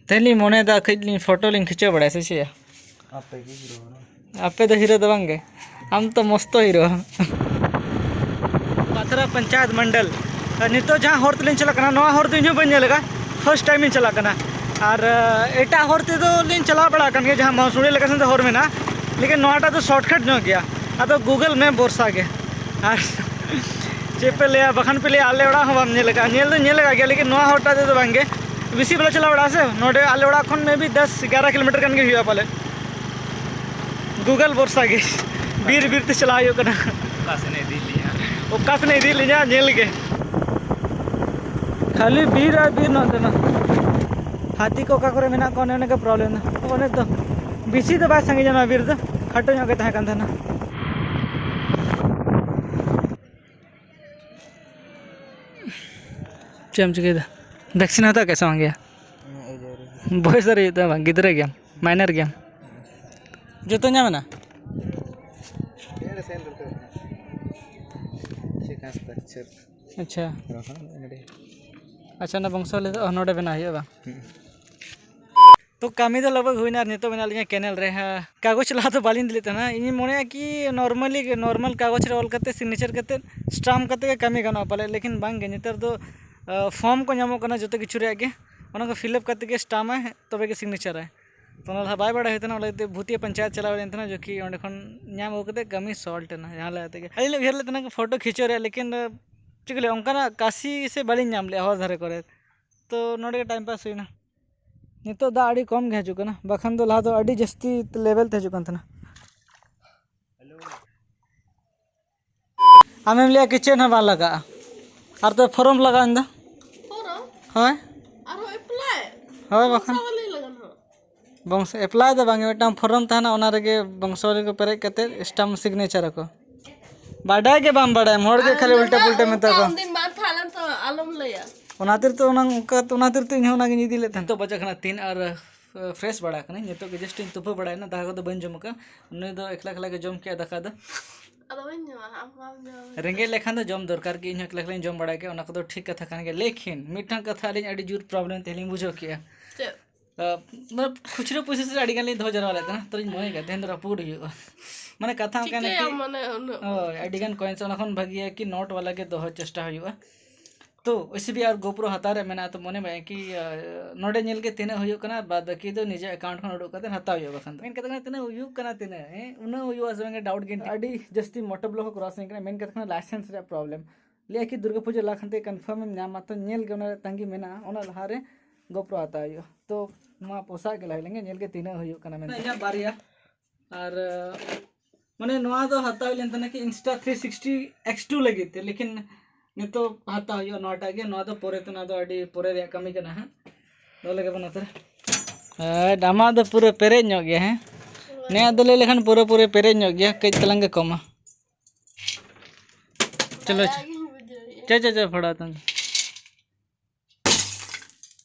ᱛᱮᱦᱮᱧ ᱞᱤᱧ ᱢᱚᱱᱮᱭᱮᱫᱟ ᱠᱟᱹᱡ ᱞᱤᱧ photo ᱞᱤᱧ ᱠᱷᱤᱪᱟᱹᱣ ᱵᱟᱲᱟᱭᱟ, ᱥᱮ ᱪᱮᱫ? ᱟᱯᱮ ᱜᱮ hero ᱠᱟᱱᱟ᱾ ᱟᱯᱮ ᱫᱚ hero ᱫᱚ ᱵᱟᱝ ᱜᱮ᱾ ᱟᱢ ᱛᱚ ᱢᱚᱥᱛᱚ ᱦᱤᱨᱳ᱾ ᱯᱟᱛᱷᱨᱟ ᱯᱚᱧᱪᱟᱭᱮᱛ ᱢᱚᱱᱰᱚᱞ᱾ ᱟᱨ ᱱᱤᱛᱚᱜ ᱡᱟᱦᱟᱸ ᱦᱚᱨ ᱛᱮᱞᱤᱧ ᱪᱟᱞᱟᱜ ᱠᱟᱱᱟ, ᱱᱚᱣᱟ ᱦᱚᱨ ᱫᱚ ᱤᱧ ᱦᱚᱸ ᱵᱟᱹᱧ ᱧᱮᱞ ᱟᱠᱟᱫᱼᱟ, ᱯᱷᱟᱥᱴ ᱴᱟᱭᱤᱢ ᱤᱧ ᱪᱟᱞᱟᱜ ᱠᱟᱱᱟ᱾ ᱟᱨ ᱮᱴᱟᱜ ᱦᱚᱨ ᱛᱮᱫᱚ ᱞᱤᱧ ᱪᱟᱞᱟᱣ ᱵᱟᱲᱟ ᱟᱠᱟᱱ ᱜᱮᱭᱟ, ᱡᱟᱦᱟᱸ ᱢᱚᱦᱥᱩᱲᱤ ᱞᱮᱠᱟ ᱥᱮᱱ ᱫᱚ ᱦᱚᱨ ᱢᱮᱱᱟᱜᱼᱟ, ᱞᱮᱠᱤᱱ ᱱᱚᱣᱟᱴᱟᱜ ᱫᱚ ᱥᱚᱨᱴᱠᱟᱴ ᱧᱚᱜ ᱜᱮᱭᱟ᱾ ᱟᱫᱚ ᱜᱩᱜᱚᱞ ᱢᱮᱯ ᱵᱷᱚᱨᱥᱟ ᱜᱮ᱾ ᱟᱨ ᱪᱮᱫ ᱯᱮ ᱞᱟᱹᱭᱟ, ᱵᱟᱠᱷᱟᱱ ᱯᱮ ᱞᱟᱹᱭᱟ ᱟᱞᱮ ᱚᱲᱟᱜ ᱦᱚᱸ ᱵᱟᱢ ᱧᱮᱞ ᱟᱠᱟᱫᱼᱟ᱾ ᱧᱮᱞ ᱫᱚ ᱧᱮᱞ ᱟᱠᱟᱫ ᱜᱮᱭᱟ, ᱞᱮᱠᱤᱱ ᱱᱚᱣᱟ ᱦᱚᱨ ᱴᱟᱜ ᱛᱮᱫᱚ ᱵᱟᱝ ᱜᱮ᱾ ᱵᱮᱥᱤ ᱵᱟᱞᱮ ᱪᱟᱞᱟᱣ ᱵᱟᱲᱟᱜᱼᱟ ᱥᱮ, ᱱᱚᱰᱮ ᱟᱞᱮ ᱚᱲᱟᱜ ᱠᱷᱚᱱ ᱢᱮ ᱵᱤ ᱫᱚᱥ ᱮᱜᱟᱨᱚ ᱠᱤᱞᱳᱢᱤᱴᱟᱨ ᱜᱟᱱ ᱜᱮ ᱦᱩᱭᱩᱜᱼᱟ ᱯᱟᱞᱮ᱾ ᱜᱩᱜᱚᱞ ᱵᱷᱚᱨᱥᱟ ᱜᱮ᱾ ᱵᱤᱨ ᱵᱤᱨ ᱛᱮ ᱪᱟᱞᱟᱣ ᱦᱩᱭᱩᱜ ᱠᱟᱱᱟ᱾ ᱚᱠᱟ ᱥᱮᱱᱮ ᱤᱫᱤ ᱞᱤᱧᱟ? ᱚᱠᱟ ᱥᱮᱱᱮ ᱤᱫᱤ ᱞᱤᱧᱟ ᱧᱮᱞ ᱜᱮ᱾ ᱠᱷᱟᱹᱞᱤ ᱵᱤᱨ ᱟᱨ ᱵᱤᱨ ᱱᱚᱛᱮ ᱢᱟ᱾ ᱦᱟᱹᱛᱤ ᱠᱚ ᱚᱠᱟ ᱠᱚᱨᱮ ᱢᱮᱱᱟᱜ ᱠᱚᱣᱟ, ᱚᱱᱮ ᱚᱱᱟ ᱜᱮ ᱯᱨᱚᱵᱞᱮᱢ ᱫᱚ᱾ ᱚᱱᱮ ᱛᱚ ᱵᱮᱥᱤ ᱫᱚ ᱵᱟᱭ ᱥᱟᱺᱜᱤᱧᱟ ᱱᱚᱣᱟ ᱵᱤᱨ ᱫᱚ, ᱠᱷᱟᱴᱚ ᱧᱚᱜ ᱜᱮ ᱛᱟᱦᱮᱸ ᱠᱟᱱ ᱛᱟᱦᱮᱱᱟ᱾ ᱪᱮᱫ ᱮᱢ ᱪᱤᱠᱟᱹᱭᱮᱫᱟ? ᱵᱷᱮᱠᱥᱤᱱ ᱦᱟᱛᱟᱣ ᱠᱮᱫ ᱥᱮ ᱵᱟᱝ ᱜᱮᱭᱟ? ᱵᱚᱭᱮᱥ ᱟᱹᱣᱨᱤ ᱦᱩᱭᱩᱜ ᱛᱟᱢᱟ, ᱜᱤᱫᱽᱨᱟᱹ ᱜᱮᱭᱟᱢ, ᱢᱟᱭᱱᱟᱨ ᱜᱮᱭᱟᱢ᱾ ᱡᱚᱛᱚ ᱧᱟᱢ ᱮᱱᱟ? ᱟᱪᱪᱷᱟ᱾ ᱟᱪᱪᱷᱟ, ᱚᱱᱟ ᱵᱚᱝᱥᱚ ᱞᱟᱹᱭ ᱫᱚ, ᱚ, ᱱᱚᱰᱮ ᱵᱮᱱᱟᱣ ᱦᱩᱭᱩᱜᱼᱟ ᱵᱟᱝ? ᱛᱚ ᱠᱟᱹᱢᱤ ᱫᱚ ᱞᱟᱜᱽ ᱵᱷᱟᱜᱽ ᱦᱩᱭᱱᱟ ᱟᱨ ᱱᱤᱛᱚᱜ ᱢᱮᱱᱟᱜ ᱞᱤᱧᱟ ᱠᱮᱱᱮᱞ ᱨᱮ᱾ ᱦᱮᱸ, ᱠᱟᱜᱚᱡᱽ ᱞᱟᱦᱟ ᱫᱚ ᱵᱟᱹᱞᱤᱧ ᱤᱫᱤ ᱞᱮᱫ ᱛᱟᱦᱮᱱᱟ᱾ ᱤᱧᱤᱧ ᱢᱚᱱᱮᱭᱟ ᱠᱤ normally ᱜᱮ, ᱱᱚᱨᱢᱟᱞ ᱠᱟᱜᱚᱡᱽ ᱨᱮ ᱚᱞ ᱠᱟᱛᱮ ᱥᱤᱜᱽᱱᱮᱪᱟᱨ ᱠᱟᱛᱮ ᱥᱴᱟᱢᱯ ᱠᱟᱛᱮ ᱜᱮ ᱠᱟᱹᱢᱤ ᱜᱟᱱᱚᱜᱼᱟ ᱯᱟᱞᱮ, ᱞᱮᱠᱤᱱ ᱵᱟᱝ ᱜᱮ, ᱱᱮᱛᱟᱨ ᱫᱚ, ᱟ, ᱯᱷᱚᱨᱢ ᱠᱚ ᱧᱟᱢᱚᱜ ᱠᱟᱱᱟ ᱡᱚᱛᱚ ᱠᱤᱪᱷᱩ ᱨᱮᱭᱟᱜ ᱜᱮ, ᱚᱱᱟ ᱠᱚ ᱯᱷᱤᱞᱟᱯ ᱠᱟᱛᱮ ᱜᱮ ᱥᱴᱟᱢᱯ ᱟᱭ, ᱛᱚᱵᱮ ᱜᱮ ᱥᱤᱜᱽᱱᱮᱪᱟᱨ ᱟᱭ᱾ ᱛᱚ ᱚᱱᱟ ᱞᱟᱦᱟ ᱵᱟᱭ ᱵᱟᱲᱟᱭ ᱦᱩᱭ ᱛᱟᱦᱮᱱᱟ, ᱚᱱᱟ ᱞᱟᱹᱜᱤᱫ ᱛᱮ ᱵᱷᱩᱛᱤᱭᱟ ᱯᱚᱧᱪᱟᱭᱮᱛ ᱪᱟᱞᱟᱣ ᱦᱩᱭ ᱞᱮᱱ ᱛᱟᱦᱮᱱᱟ, ᱡᱚᱠᱷᱤ ᱚᱸᱰᱮ ᱠᱷᱚᱱ ᱧᱟᱢ ᱟᱹᱜᱩ ᱠᱟᱛᱮ ᱠᱟᱹᱢᱤ ᱥᱚᱞᱴ ᱮᱱᱟ ᱡᱟᱦᱟᱸ ᱞᱮᱠᱟ ᱛᱮᱜᱮ᱾ ᱟᱹᱞᱤᱧ ᱞᱤᱧ ᱩᱭᱦᱟᱹᱨ ᱞᱮᱫ ᱛᱟᱦᱮᱱᱟ ᱯᱷᱳᱴᱳ ᱠᱷᱤᱪᱟᱹᱣ ᱨᱮᱭᱟᱜ, ᱞᱮᱠᱤᱱ, ᱟ, ᱪᱮᱫ ᱠᱚ ᱞᱟᱹᱭᱟ, ᱚᱱᱠᱟᱱᱟᱜ ᱠᱟᱥᱤ ᱥᱮ ᱵᱟᱹᱞᱤᱧ ᱧᱟᱢ ᱞᱮᱜᱼᱟ ᱦᱚᱨ ᱫᱷᱟᱨᱮ ᱠᱚᱨᱮ᱾ ᱛᱚ ᱱᱚᱰᱮ ᱜᱮ ᱴᱟᱭᱤᱢ ᱯᱟᱥ ᱦᱩᱭᱱᱟ᱾ ᱱᱤᱛᱚᱜ ᱫᱟᱜ ᱟᱹᱰᱤ ᱠᱚᱢ ᱜᱮ ᱦᱤᱡᱩᱜ ᱠᱟᱱᱟ, ᱵᱟᱠᱷᱟᱱ ᱫᱚ ᱞᱟᱦᱟ ᱫᱚ ᱟᱹᱰᱤ ᱡᱟᱹᱥᱛᱤ ᱞᱮᱵᱮᱞ ᱛᱮ ᱦᱤᱡᱩᱜ ᱠᱟᱱ ᱛᱟᱦᱮᱱᱟ᱾ ᱟᱢᱮᱢ ᱞᱟᱹᱭᱟ ᱠᱤ ᱪᱮᱫ ᱦᱚᱸ ᱵᱟᱝ ᱞᱟᱜᱟᱜᱼᱟ, ᱟᱨ ᱛᱚ ᱯᱷᱚᱨᱚᱢ ᱞᱟᱜᱟᱣ ᱮᱱ ᱫᱚ᱾ ᱯᱷᱚᱨᱚᱢ? ᱦᱳᱭ᱾ ᱟᱨᱦᱚᱸ ᱮᱯᱞᱟᱭ? ᱦᱳᱭ, ᱵᱟᱠᱷᱟᱱ᱾ ᱵᱚᱝᱥᱚ ᱮᱯᱞᱟᱭ ᱫᱚ ᱵᱟᱝ, ᱢᱤᱫᱴᱟᱝ ᱯᱷᱚᱨᱚᱢ ᱛᱟᱦᱮᱱᱟ, ᱚᱱᱟ ᱨᱮᱜᱮ ᱵᱚᱝᱥᱚ ᱨᱮᱜᱮ ᱯᱮᱨᱮᱡ ᱠᱟᱛᱮ ᱥᱴᱟᱢᱯ ᱥᱤᱜᱽᱱᱮᱪᱟᱨ ᱟᱠᱚ᱾ ᱵᱟᱰᱟᱭ ᱜᱮ ᱵᱟᱢ ᱵᱟᱰᱟᱭᱟ, ᱦᱚᱲ ᱜᱮ ᱠᱷᱟᱹᱞᱤ ᱩᱞᱴᱟᱹ ᱯᱩᱞᱴᱟᱹ ᱢᱮᱛᱟ ᱠᱚᱣᱟ᱾ ᱩᱱᱫᱤᱱ ᱵᱟᱝ ᱛᱟᱦᱮᱸ ᱞᱮᱱ ᱛᱚ ᱟᱞᱚᱢ ᱞᱟᱹᱭᱟ᱾ ᱚᱱᱟ ᱠᱷᱟᱹᱛᱤᱨ ᱛᱮ ᱚᱱᱟ, ᱚᱱᱠᱟ, ᱚᱱᱟ ᱠᱷᱟᱹᱛᱤᱨ ᱛᱮ ᱤᱧ ᱦᱚᱸ ᱚᱱᱟᱜᱤᱧ ᱤᱫᱤ ᱞᱮᱫ ᱛᱟᱦᱮᱸᱫ᱾ ᱱᱤᱛᱚᱜ ᱵᱟᱡᱟᱜ ᱠᱟᱱᱟ ᱛᱤᱱ ᱟᱨ, ᱯᱷᱨᱮᱥ ᱵᱟᱲᱟ ᱠᱟᱹᱱᱟᱹᱧ᱾ ᱱᱤᱛᱚᱜ ᱜᱮ ᱡᱟᱥᱴ ᱤᱧ ᱛᱩᱯᱩ ᱵᱟᱲᱟᱭᱮᱱᱟ, ᱫᱟᱠᱟ ᱠᱚᱫᱚ ᱵᱟᱹᱧ ᱡᱚᱢ ᱟᱠᱟᱫᱼᱟ᱾ ᱩᱱᱤ ᱫᱚ ᱮᱠᱞᱟ ᱮᱠᱞᱟ ᱜᱮ ᱡᱚᱢ ᱠᱮᱫᱼᱟ ᱫᱟᱠᱟ ᱫᱚ᱾ ᱟᱫᱚ ᱵᱟᱹᱧ ᱡᱚᱢᱟ, ᱟᱢ ᱵᱟᱢ ᱡᱚᱢᱟ᱾ ᱨᱮᱸᱜᱮᱡ ᱞᱮᱠᱷᱟᱱ ᱫᱚ ᱡᱚᱢ ᱫᱚᱨᱠᱟᱨ ᱜᱮ, ᱤᱧ ᱦᱚᱸ ᱮᱠᱞᱟ ᱮᱠᱞᱟᱧ ᱡᱚᱢ ᱵᱟᱲᱟᱭ ᱜᱮᱭᱟ, ᱚᱱᱟ ᱠᱚᱫᱚ ᱴᱷᱤᱠ ᱠᱟᱛᱷᱟ ᱠᱟᱱ ᱜᱮᱭᱟ᱾ ᱞᱮᱠᱤᱱ ᱢᱤᱫᱴᱟᱝ ᱠᱟᱛᱷᱟ ᱟᱹᱞᱤᱧ ᱟᱹᱰᱤ ᱡᱳᱨ ᱯᱨᱚᱵᱞᱮᱢ ᱛᱮᱞᱤᱧ ᱵᱩᱡᱷᱟᱹᱣ ᱠᱮᱫᱼᱟ᱾ ᱪᱮᱫ? ᱟᱸ, ᱢᱟᱱᱮ ᱠᱷᱩᱪᱨᱟᱹ ᱯᱚᱭᱥᱟ ᱥᱮ ᱟᱹᱰᱤ ᱜᱟᱱ ᱞᱤᱧ ᱫᱚᱦᱚ ᱡᱟᱣᱨᱟ ᱞᱮᱫ ᱛᱟᱦᱮᱱᱟ, ᱛᱚ ᱞᱤᱧ ᱢᱚᱱᱮ ᱠᱮᱫ ᱛᱮᱦᱮᱧ ᱫᱚ ᱨᱟᱹᱯᱩᱫ ᱦᱩᱭᱩᱜᱼᱟ᱾ ᱢᱟᱱᱮ ᱠᱟᱛᱷᱟ ᱚᱱᱠᱟ ᱪᱤᱠᱟᱹᱭᱟᱢ ᱠᱤ ᱢᱟᱱᱮ ᱩᱱᱟᱹᱜ? ᱦᱳᱭ, ᱟᱹᱰᱤ ᱜᱟᱱ ᱠᱚᱭᱮᱱᱥ, ᱚᱱᱟ ᱠᱷᱚᱱ ᱵᱷᱟᱹᱜᱤᱭᱟ ᱠᱤ ᱱᱳᱴ ᱵᱟᱞᱟ ᱜᱮ ᱫᱚᱦᱚ ᱪᱮᱥᱴᱟ ᱦᱩᱭᱩᱜᱼᱟ᱾ ᱛᱚ ᱳᱭᱥᱮ ᱵᱷᱤ ᱟᱨ GoPro ᱦᱟᱛᱟᱣ ᱨᱮ ᱢᱮᱱᱟᱜᱼᱟ, ᱛᱚ ᱢᱚᱱᱮ ᱵᱟᱭ ᱠᱤ ᱟᱸ, ᱱᱚᱰᱮ ᱧᱮᱞ ᱜᱮ ᱛᱤᱱᱟᱹᱜ ᱦᱩᱭᱩᱜ ᱠᱟᱱᱟ, ᱟᱨ ᱵᱟᱫ ᱵᱟᱹᱠᱤ ᱫᱚ ᱱᱤᱡᱮ ᱮᱠᱟᱣᱩᱱᱴ ᱠᱷᱚᱱ ᱩᱰᱩᱠ ᱠᱟᱛᱮ ᱦᱟᱛᱟᱣ ᱦᱩᱭᱩᱜᱼᱟ᱾ ᱵᱟᱠᱷᱟᱱ ᱫᱚ ᱢᱮᱱ ᱠᱟᱛᱮ ᱠᱟᱱᱟ ᱛᱤᱱᱟᱹᱜ ᱦᱩᱭᱩᱜ ᱠᱟᱱᱟ, ᱛᱤᱱᱟᱹᱜ ᱦᱮᱸ, ᱩᱱᱟᱹᱜ ᱦᱩᱭᱩᱜᱼᱟ ᱥᱮ ᱵᱟᱝ, ᱰᱟᱣᱩᱴ ᱜᱮ᱾ ᱟᱹᱰᱤ ᱡᱟᱹᱥᱛᱤ ᱢᱚᱴᱚᱨ ᱵᱞᱚᱠ ᱠᱚ ᱠᱨᱚᱥᱤᱝ ᱠᱟᱱᱟ, ᱢᱮᱱ ᱠᱟᱛᱮ ᱠᱟᱱᱟ ᱞᱟᱭᱥᱮᱱᱥ ᱨᱮᱭᱟᱜ ᱯᱨᱚᱵᱞᱮᱢ᱾ ᱞᱟᱹᱭᱟ ᱠᱤ ᱫᱩᱨᱜᱟᱹ ᱯᱩᱡᱟᱹ ᱞᱟᱦᱟ ᱠᱷᱟᱱ ᱛᱮ ᱠᱚᱱᱯᱷᱟᱨᱢ ᱮᱢ ᱧᱟᱢᱟ, ᱛᱚ ᱧᱮᱞ ᱜᱮ ᱚᱱᱟ ᱨᱮ ᱛᱟᱺᱜᱤ ᱢᱮᱱᱟᱜᱼᱟ, ᱚᱱᱟ ᱞᱟᱦᱟ ᱨᱮ GoPro ᱦᱟᱛᱟᱣ ᱦᱩᱭᱩᱜᱼᱟ᱾ ᱛᱚ ᱱᱚᱣᱟ ᱯᱚᱥᱟᱜ ᱜᱮ ᱞᱟᱦᱟ ᱞᱮᱱᱜᱮ, ᱧᱮᱞ ᱜᱮ ᱛᱤᱱᱟᱹᱜ ᱦᱩᱭᱩᱜ ᱠᱟᱱᱟ ᱢᱮᱱᱛᱮ᱾ ᱤᱧᱟᱹᱜ ᱵᱟᱨᱭᱟ, ᱟᱨ ᱢᱟᱱᱮ ᱱᱚᱣᱟ ᱫᱚ ᱦᱟᱛᱟᱣ ᱦᱩᱭ ᱞᱮᱱ ᱛᱟᱦᱮᱱᱟ ᱠᱤ Insta three sixty X two ᱞᱟᱹᱜᱤᱫ ᱛᱮ, ᱞᱮᱠᱤᱱ ᱱᱤᱛᱚᱜ ᱦᱟᱛᱟᱣ ᱦᱩᱭᱩᱜᱼᱟ ᱱᱚᱣᱟᱴᱟᱜ ᱜᱮ᱾ ᱱᱚᱣᱟ ᱫᱚ ᱯᱚᱨᱮ ᱛᱮ, ᱱᱚᱣᱟ ᱫᱚ ᱟᱹᱰᱤ ᱯᱚᱨᱮ ᱨᱮᱭᱟᱜ ᱠᱟᱹᱢᱤ ᱠᱟᱱᱟ ᱦᱟᱸᱜ᱾ ᱫᱚᱦᱚ ᱞᱮᱜᱮ ᱵᱚᱱ ᱱᱚᱛᱮ ᱨᱮ᱾ ᱦᱮᱸ, ᱟᱢᱟᱜ ᱫᱚ ᱯᱩᱨᱟᱹ ᱯᱮᱨᱮᱡ ᱧᱚᱜ ᱜᱮᱭᱟ, ᱦᱮᱸ? ᱱᱮᱭᱟᱜ ᱫᱚ ᱞᱟᱹᱭ ᱞᱮᱠᱷᱟᱱ ᱯᱩᱨᱟᱹ ᱯᱩᱨᱤ ᱯᱮᱨᱮᱡ ᱧᱚᱜ ᱜᱮᱭᱟ, ᱠᱟᱹᱡ ᱛᱟᱞᱟᱝ ᱜᱮ ᱠᱚᱢᱟ᱾ ᱪᱚᱞᱚ, ᱫᱟᱭᱟ ᱜᱤᱧ ᱵᱩᱡᱷᱟᱹᱣᱮᱫᱼᱟ᱾ ᱪᱚ, ᱪᱚ, ᱪᱚ, ᱯᱷᱚᱲᱟ ᱛᱟᱢ᱾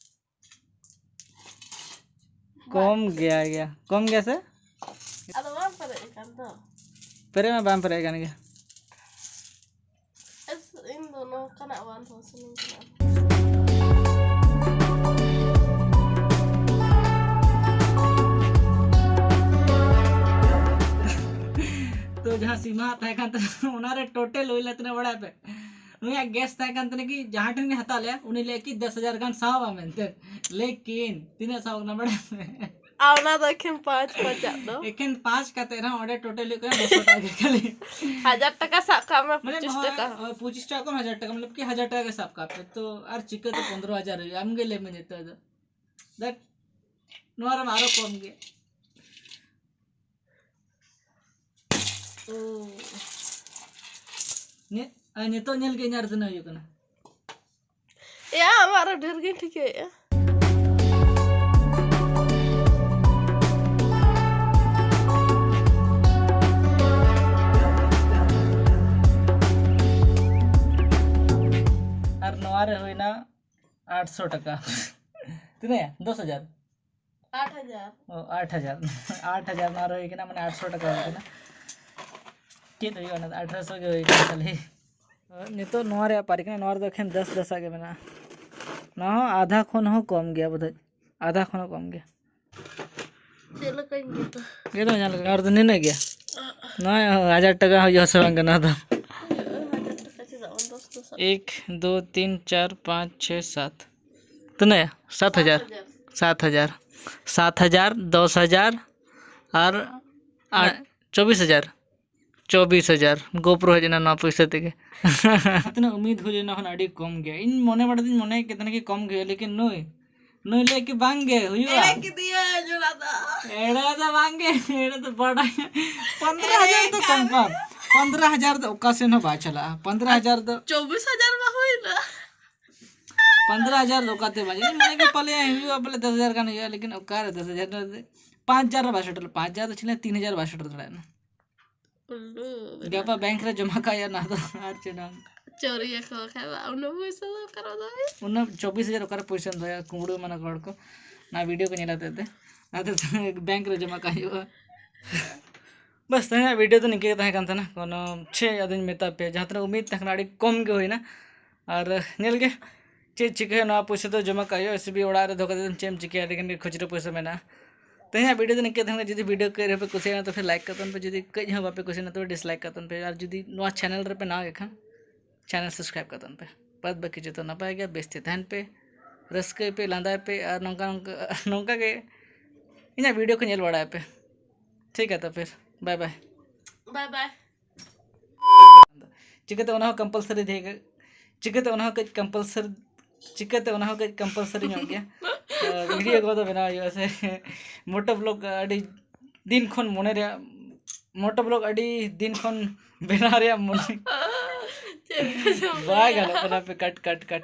ᱠᱚᱢ ᱜᱮᱭᱟ, ᱜᱮᱭᱟ᱾ ᱠᱚᱢ ᱜᱮᱭᱟ ᱥᱮ? ᱟᱫᱚ ᱵᱟᱝ ᱯᱮᱨᱮᱡ ᱟᱠᱟᱱ ᱫᱚ᱾ ᱯᱮᱨᱮᱡ ᱢᱟ ᱵᱟᱝ ᱯᱮᱨᱮᱡ ᱟᱠᱟᱱ ᱜᱮᱭᱟ᱾ ᱮᱥ, ᱤᱧ ᱫᱚ ᱱᱚᱝᱠᱟᱱᱟᱜ ᱵᱟᱝ ᱫᱚᱦᱚ ᱥᱟᱱᱟᱧ ᱠᱟᱱᱟ᱾ ᱛᱚ ᱡᱟᱦᱟᱸ ᱥᱤᱢᱟ ᱛᱟᱦᱮᱸ ᱠᱟᱱ ᱛᱟᱦᱮᱸ, ᱚᱱᱟᱨᱮ ᱴᱳᱴᱟᱞ ᱦᱩᱭ ᱞᱮᱱ ᱛᱤᱱᱟᱹᱜ ᱵᱟᱲᱟᱭ ᱯᱮ? ᱩᱱᱤᱭᱟᱜ ᱜᱮᱥ ᱛᱟᱦᱮᱸ ᱠᱟᱱ ᱛᱟᱦᱮᱸ ᱠᱤ ᱡᱟᱦᱟᱸ ᱴᱷᱮᱱ ᱜᱮ ᱦᱟᱛᱟᱣ ᱞᱮᱭᱟ, ᱩᱱᱤ ᱞᱟᱹᱭᱟ ᱠᱤ ᱫᱚᱥ ᱦᱟᱡᱟᱨ ᱜᱟᱱ ᱥᱟᱵᱟ ᱢᱮᱱᱛᱮ᱾ ᱞᱮᱠᱤᱱ ᱛᱤᱱᱟᱹᱜ ᱥᱟᱵ ᱠᱟᱱᱟ ᱵᱟᱲᱟᱭ ᱯᱮ? ᱟᱨ ᱚᱱᱟ ᱫᱚ ᱮᱠᱷᱮᱱ ᱯᱟᱸᱪ ᱯᱟᱸᱪᱟᱜ ᱫᱚ᱾ ᱮᱠᱷᱮᱱ ᱯᱟᱸᱪ ᱠᱟᱛᱮ ᱨᱮᱦᱚᱸ ᱚᱸᱰᱮ ᱴᱳᱴᱟᱞ ᱦᱩᱭᱩᱜ ᱠᱟᱱᱟ ᱱᱚᱥᱚ ᱴᱟᱠᱟ ᱜᱮ ᱠᱷᱟᱹᱞᱤ᱾ ᱦᱟᱡᱟᱨ ᱴᱟᱠᱟ ᱥᱟᱵ ᱠᱟᱜ ᱢᱮ, ᱢᱟᱱᱮ ᱯᱚᱸᱪᱤᱥ ᱱᱚᱣᱟ, ᱴᱟᱠᱟ᱾ ᱦᱳᱭ, ᱯᱚᱸᱪᱤᱥ ᱴᱟᱠᱟ ᱠᱷᱚᱱ ᱦᱟᱡᱟᱨ ᱴᱟᱠᱟ, ᱢᱚᱛᱞᱚᱵ ᱠᱤ ᱦᱟᱡᱟᱨ ᱴᱟᱠᱟ ᱜᱮ ᱥᱟᱵ ᱠᱟᱜ ᱯᱮ, ᱛᱚ ᱟᱨ ᱪᱤᱠᱟᱹᱛᱮ ᱯᱚᱱᱫᱽᱨᱚ ᱦᱟᱡᱟᱨ ᱦᱩᱭᱩᱜᱼᱟ? ᱟᱢ ᱜᱮ ᱞᱟᱹᱭ ᱢᱮ ᱱᱤᱛᱚᱜ ᱫᱚ᱾ ᱫᱮᱠ, ᱱᱚᱣᱟ ᱨᱮᱢᱟ ᱟᱨᱚ ᱠᱚᱢ ᱜᱮ᱾ ᱳ᱾ ᱧᱮ-, ᱟᱨ ᱱᱤᱛᱚᱜ ᱧᱮᱞ ᱜᱮ ᱤᱧᱟᱹᱜ ᱨᱮ ᱛᱤᱱᱟᱹᱜ ᱦᱩᱭᱩᱜ ᱠᱟᱱᱟ᱾ ᱮᱭᱟ, ᱟᱢᱟᱜ ᱨᱮ ᱰᱷᱮᱨ ᱜᱤᱧ ᱴᱷᱤᱠᱟᱹᱭᱮᱫᱼᱟ᱾ ᱟᱨ ᱱᱚᱣᱟ ᱨᱮ ᱦᱩᱭᱱᱟ ᱟᱴᱥᱚ ᱴᱟᱠᱟ᱾ ᱛᱤᱱᱟᱹᱜ ᱭᱟ? ᱫᱚᱥ ᱦᱟᱡᱟᱨ᱾ ᱟᱴ ᱦᱟᱡᱟᱨ᱾ ᱚ, ᱟᱴ ᱦᱟᱡᱟᱨ᱾ ᱟᱴ ᱦᱟᱡᱟᱨ ᱱᱚᱣᱟ ᱨᱮ ᱦᱩᱭ ᱠᱟᱱᱟ, ᱢᱟᱱᱮ ᱟᱴᱥᱚ ᱴᱟᱠᱟ ᱦᱩᱭ ᱠᱟᱱᱟ᱾ ᱪᱮᱫ ᱦᱩᱭᱩᱜᱼᱟ ᱚᱱᱟ ᱫᱚ? ᱟᱴᱷᱨᱚᱥᱚ ᱜᱮ ᱦᱩᱭ ᱠᱟᱱᱟ ᱠᱷᱟᱹᱞᱤ᱾ ᱱᱤᱛᱚᱜ ᱱᱚᱣᱟ ᱨᱮᱭᱟᱜ ᱯᱟᱨᱤ ᱠᱟᱱᱟ, ᱱᱚᱣᱟ ᱨᱮᱫᱚ ᱮᱠᱷᱮᱱ ᱫᱚᱥ ᱫᱚᱥᱟᱜ ᱜᱮ ᱢᱮᱱᱟᱜᱼᱟ᱾ ᱱᱚᱣᱟ ᱦᱚᱸ ᱟᱫᱷᱟ ᱠᱷᱚᱱ ᱦᱚᱸ ᱠᱚᱢ ᱜᱮᱭᱟ ᱵᱳᱫᱷᱚᱭ᱾ ᱟᱫᱷᱟ ᱠᱷᱚᱱ ᱦᱚᱸ ᱠᱚᱢ ᱜᱮᱭᱟ᱾ ᱪᱮᱫ ᱞᱮᱠᱟᱧ ᱜᱮᱫᱟ? ᱜᱮᱫ ᱢᱮ, ᱡᱟᱦᱟᱸ ᱞᱮᱠᱟ᱾ ᱟᱨ ᱫᱚ ᱱᱤᱱᱟᱹᱜ ᱜᱮᱭᱟ᱾ ᱱᱚᱣᱟ ᱦᱟᱡᱟᱨ ᱴᱟᱠᱟ ᱦᱩᱭᱩᱜᱼᱟ ᱥᱮ ᱵᱟᱝ ᱠᱟᱱᱟ ᱫᱚ? ᱦᱩᱭᱩᱜᱼᱟ, ᱦᱟᱡᱟᱨ ᱴᱟᱠᱟ ᱪᱮᱫᱟᱜ ᱵᱟᱝ, ᱫᱚᱥ ᱫᱚᱥ ᱮᱠ, ᱫᱩ, ᱛᱤᱱ, ᱪᱟᱨ, ᱯᱟᱸᱪ, ᱪᱷᱚᱭ, ᱥᱟᱛ᱾ ᱛᱤᱱᱟᱹᱜ? ᱥᱟᱛ ᱦᱟᱡᱟᱨ᱾ ᱥᱟᱛ ᱦᱟᱡᱟᱨ᱾ ᱥᱟᱛ ᱦᱟᱡᱟᱨ, ᱫᱚᱥ ᱦᱟᱡᱟᱨ ᱟᱨ, ᱟᱨ ᱪᱚᱵᱵᱤᱥ ᱦᱟᱡᱟᱨ᱾ ᱪᱚᱵᱵᱤᱥ ᱦᱟᱡᱟᱨ᱾ GoPro ᱦᱮᱡ ᱮᱱᱟ ᱱᱚᱣᱟ ᱯᱚᱭᱥᱟ ᱛᱮᱜᱮ᱾ ᱡᱟᱦᱟᱸ ᱛᱤᱱᱟᱹᱜ ᱩᱢᱤᱫ ᱦᱩᱭ ᱞᱮᱱᱟ, ᱠᱷᱚᱱ ᱟᱹᱰᱤ ᱠᱚᱢ ᱜᱮᱭᱟ᱾ ᱤᱧ ᱢᱚᱱᱮ ᱵᱟᱲᱟ ᱫᱚᱧ ᱢᱚᱱᱮᱭᱮᱫ ᱠᱟᱱ ᱛᱟᱦᱮᱱᱟ ᱠᱤ ᱠᱚᱢ ᱜᱮ ᱦᱩᱭᱩᱜᱼᱟ, ᱞᱮᱠᱤᱱ ᱱᱩᱭ, ᱱᱩᱭ ᱞᱟᱹᱭ ᱠᱤ ᱵᱟᱝ ᱜᱮ ᱦᱩᱭᱩᱜᱼᱟ᱾ ᱮᱲᱮ ᱠᱮᱫᱮᱭᱟ ᱡᱚᱞᱟ ᱫᱚ᱾ ᱮᱲᱮ ᱫᱚ ᱵᱟᱝ ᱜᱮ, ᱮᱲᱮ ᱫᱚ ᱵᱟᱰᱟᱭ᱾ ᱯᱚᱱᱫᱽᱨᱚ ᱦᱟᱡᱟᱨ ᱫᱚ ᱮᱲᱮ ᱠᱟᱱ confirm᱾ ᱯᱚᱱᱫᱽᱨᱚ ᱦᱟᱡᱟᱨ ᱫᱚ ᱚᱠᱟ ᱥᱮᱱ ᱦᱚᱸ ᱵᱟᱭ ᱪᱟᱞᱟᱜᱼᱟ᱾ ᱯᱚᱱᱫᱽᱨᱚ ᱦᱟᱡᱟᱨ ᱫᱚ, ᱪᱚᱵᱵᱤᱥ ᱦᱟᱡᱟᱨ ᱢᱟ ᱦᱩᱭᱱᱟ᱾ ᱯᱚᱱᱫᱽᱨᱚ ᱦᱟᱡᱟᱨ ᱫᱚ ᱚᱠᱟᱛᱮ ᱵᱟᱝ? ᱤᱧ ᱢᱚᱱᱮ ᱠᱮᱫ ᱯᱟᱞᱮ ᱦᱩᱭᱩᱜᱼᱟ, ᱯᱟᱞᱮ ᱫᱚᱥ ᱦᱟᱡᱟᱨ ᱜᱟᱱ ᱦᱩᱭᱩᱜᱼᱟ, ᱞᱮᱠᱤᱱ ᱚᱠᱟᱨᱮ ᱫᱚᱥ ᱦᱟᱡᱟᱨ ᱫᱚ? ᱯᱟᱸᱪ ᱦᱟᱡᱟᱨ ᱦᱚᱸ ᱵᱟᱭ ᱥᱮᱴᱮᱨ, ᱯᱟᱸᱪ ᱦᱟᱡᱟᱨ ᱫᱚ ᱪᱮᱫ ᱞᱟᱹᱭᱟ, ᱛᱤᱱ ᱦᱟᱡᱟᱨ ᱵᱟᱭ ᱥᱮᱴᱮᱨ ᱫᱟᱲᱮᱭᱟᱜᱼᱟ᱾ ᱩᱞᱞᱩ, ᱜᱟᱯᱟ ᱵᱮᱝᱠ ᱨᱮ ᱡᱚᱢᱟ ᱠᱟᱜ ᱦᱩᱭᱩᱜᱼᱟ ᱚᱱᱟ ᱫᱚ, ᱟᱨ ᱪᱮᱫ ᱦᱚᱸ᱾ ᱪᱳᱨᱤᱭᱟᱠᱚ ᱠᱷᱟᱡ ᱫᱚ ᱩᱱᱟᱹᱜ ᱯᱚᱭᱥᱟ ᱫᱚ ᱚᱠᱟᱨᱮ ᱫᱚᱦᱚᱭᱟ? ᱩᱱᱟᱹᱜ ᱪᱚᱵᱵᱤᱥ ᱦᱟᱡᱟᱨ ᱚᱠᱟᱨᱮ ᱯᱚᱭᱥᱟᱢ ᱫᱚᱦᱚᱭᱟ? ᱠᱩᱢᱵᱽᱲᱩ ᱮᱢᱟᱱᱟ ᱠᱚ ᱦᱚᱲ ᱠᱚ, ᱚᱱᱟ ᱵᱷᱤᱰᱤᱭᱳ ᱠᱚ ᱧᱮᱞ ᱦᱚᱛᱮᱫ ᱛᱮ᱾ ᱚᱱᱟᱛᱮ ᱵᱮᱝᱠ ᱨᱮ ᱡᱚᱢᱟ ᱠᱟᱜ ᱦᱩᱭᱩᱜᱼᱟ᱾ ᱵᱟᱥ, ᱛᱮᱦᱮᱧᱟᱜ ᱵᱷᱤᱰᱤᱭᱳ ᱫᱚ ᱱᱤᱝᱠᱟᱹ ᱜᱮ ᱛᱟᱦᱮᱸ ᱠᱟᱱ ᱛᱟᱦᱮᱱᱟ᱾ ᱠᱳᱱᱳ ᱪᱮᱫ ᱟᱫᱚᱧ ᱢᱮᱛᱟ ᱯᱮᱭᱟ, ᱡᱟᱦᱟᱸ ᱛᱤᱱᱟᱹᱜ ᱩᱢᱤᱫ ᱛᱟᱦᱮᱸ ᱠᱟᱱᱟ, ᱟᱹᱰᱤ ᱠᱚᱢ ᱜᱮ ᱦᱩᱭᱱᱟ᱾ ᱟᱨ ᱧᱮᱞ ᱜᱮ ᱪᱮᱫ ᱪᱤᱠᱟᱹᱭᱟ, ᱱᱚᱣᱟ ᱯᱚᱭᱥᱟ ᱫᱚ ᱡᱚᱢᱟ ᱠᱟᱜ ᱦᱩᱭᱩᱜᱼᱟ᱾ ᱮᱥ ᱵᱤ ᱟᱭ ᱚᱲᱟᱜ ᱨᱮ ᱫᱚᱦᱚ ᱠᱟᱛᱮ ᱪᱮᱫ ᱮᱢ ᱪᱤᱠᱟᱹᱭᱟ, ᱟᱹᱰᱤ ᱜᱟᱱ ᱜᱮ ᱠᱷᱩᱪᱨᱟᱹ ᱯᱚᱭᱥᱟ ᱢᱮᱱᱟᱜᱼᱟ᱾ ᱛᱮᱦᱮᱧᱟᱜ ᱵᱷᱤᱰᱤᱭᱳ ᱫᱚ ᱱᱤᱝᱠᱟᱹ ᱛᱟᱦᱮᱸ ᱠᱟᱱᱟ᱾ ᱡᱩᱫᱤ ᱵᱷᱤᱰᱤᱭᱳ ᱠᱚ ᱟᱯᱮ ᱠᱩᱥᱤᱭᱟᱜᱼᱟ, ᱛᱚ ᱯᱷᱤᱨ ᱞᱟᱭᱤᱠ ᱠᱟᱜ ᱛᱟᱵᱚᱱ ᱯᱮ, ᱡᱩᱫᱤ ᱠᱟᱹᱡ ᱦᱚᱸ ᱵᱟᱯᱮ ᱠᱩᱥᱤᱭᱟᱜᱼᱟ, ᱛᱚᱵᱮ ᱰᱤᱥᱞᱟᱭᱤᱠ ᱠᱟᱜ ᱛᱟᱵᱚᱱ ᱯᱮ᱾ ᱟᱨ ᱡᱩᱫᱤ ᱱᱚᱣᱟ ᱪᱮᱱᱮᱞ ᱨᱮᱯᱮ ᱱᱟᱣᱟ ᱜᱮ ᱠᱷᱟᱱ, ᱪᱮᱱᱮᱞ ᱥᱟᱵᱥᱠᱨᱟᱭᱤᱵ ᱠᱟᱜ ᱛᱟᱵᱚᱱ ᱯᱮ᱾ ᱵᱟᱫ ᱵᱟᱹᱠᱤ ᱡᱚᱛᱚ ᱱᱟᱯᱟᱭ ᱜᱮ, ᱵᱮᱥ ᱛᱮ ᱛᱟᱦᱮᱱ ᱯᱮ, ᱨᱟᱹᱥᱠᱟᱹᱭ ᱯᱮ, ᱞᱟᱸᱫᱟᱭ ᱯᱮ, ᱟᱨ ᱱᱚᱝᱠᱟ, ᱱᱚᱝᱠᱟ, ᱱᱚᱝᱠᱟ ᱜᱮ ᱤᱧᱟᱹᱜ ᱵᱷᱤᱰᱤᱭᱳ ᱠᱚ ᱧᱮᱞ ᱵᱟᱲᱟᱭ ᱯᱮ᱾ ᱴᱷᱤᱠ ᱜᱮᱭᱟ, ᱛᱚ ᱯᱷᱤᱨ ᱵᱟᱭ ᱵᱟᱭ᱾ ᱵᱟᱭ ᱵᱟᱭ᱾ ᱪᱤᱠᱟᱹᱛᱮ ᱚᱱᱟ ᱦᱚᱸ ᱠᱚᱢᱯᱟᱞᱥᱟᱨᱤ ᱛᱟᱦᱮᱸ ᱠᱟ-, ᱪᱤᱠᱟᱹᱛᱮ ᱚᱱᱟ ᱦᱚᱸ ᱠᱟᱹᱡ ᱠᱚᱢᱯᱟᱞᱥᱟᱨᱤ, ᱪᱤᱠᱟᱹᱛᱮ ᱚᱱᱟ ᱦᱚᱸ ᱠᱟᱹᱡ ᱠᱚᱢᱯᱟᱞᱥᱟᱨᱤ ᱧᱚᱜ ᱜᱮᱭᱟ᱾ ᱛᱚ, ᱵᱷᱤᱰᱤᱭᱳ ᱠᱚᱫᱚ ᱵᱮᱱᱟᱣ ᱦᱩᱭᱩᱜᱼᱟ ᱥᱮ᱾ ᱢᱳᱴᱳ ᱵᱞᱚᱜ ᱟᱹᱰᱤ ᱫᱤᱱ ᱠᱷᱚᱱ ᱢᱚᱱᱮ ᱨᱮᱭᱟᱜ, ᱢᱳᱴᱳ ᱵᱞᱚᱜ ᱟᱹᱰᱤ ᱫᱤᱱ ᱠᱷᱚᱱ ᱵᱮᱱᱟᱣ ᱨᱮᱭᱟᱜ ᱢᱚᱱᱮ᱾ ᱪᱮᱫ ᱠᱚ ᱪᱚᱝ ᱵᱟᱭ ᱞᱟᱹᱭᱟ᱾ ᱜᱟᱱᱚᱜ ᱠᱟᱱᱟ ᱯᱮ, ᱠᱟᱴ, ᱠᱟᱴ, ᱠᱟᱴ᱾